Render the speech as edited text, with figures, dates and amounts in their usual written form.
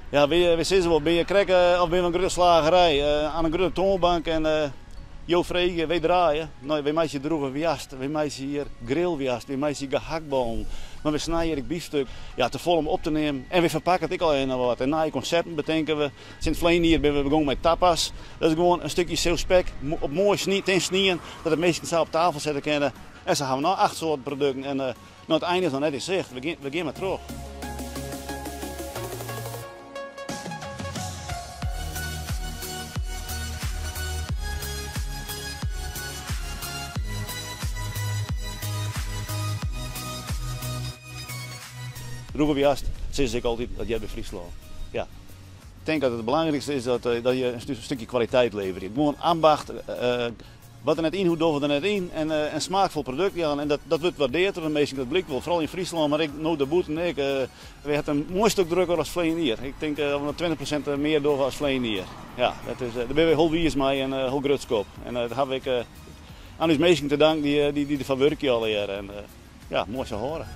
Ja, wy sizze wol, binne je krekt of binne we in grutte slagerij oan in grutte toanbank en jo freegje, wy draaie. No, wy meitsje drûge woarst, wy meitsje hjir grillwoarst, wy meitsje gehaktballen, mar wy snije hjir ek biefstuk. Ja, te folle om op te neamen. En wy ferpakke it ek al noch wat. En nije konsepten betinke we. Sinds ferline jier binne we begûn mei tapas. Dat is gewoan in stikje Zeeuws spek op moai tin snien, dat de minsken sa op tafel sette kinne. En sa hawwe we noch 8 soarten produkten. En no, it ein is noch net yn sicht. We gean mar troch. Drûge woarst, sizze se ek altyd, dat heart by Fryslân. Ja. Ik tink dat it belangrykste is dat je in stikje kwaliteit leverje. Gewoan ambacht, wat der net yn hoecht, dogge we der net yn. En in smaakfol produkt jaan. En dat wurdt waardeard troch de minsken, dat blykt wol. Foaral yn Fryslân, mar ek no dêrbûten ek. We hawwe it in moai stik drukker as ferline jier. Ik tink dat we 20% mear dogge as ferline jier. Ja, dêr binne we hiel wiis mei en hiel grutsk op. En dat hawwe we ek oan ús minsken te danken dy't derfoar wurkje allegear. En ja, moai sa hâlde.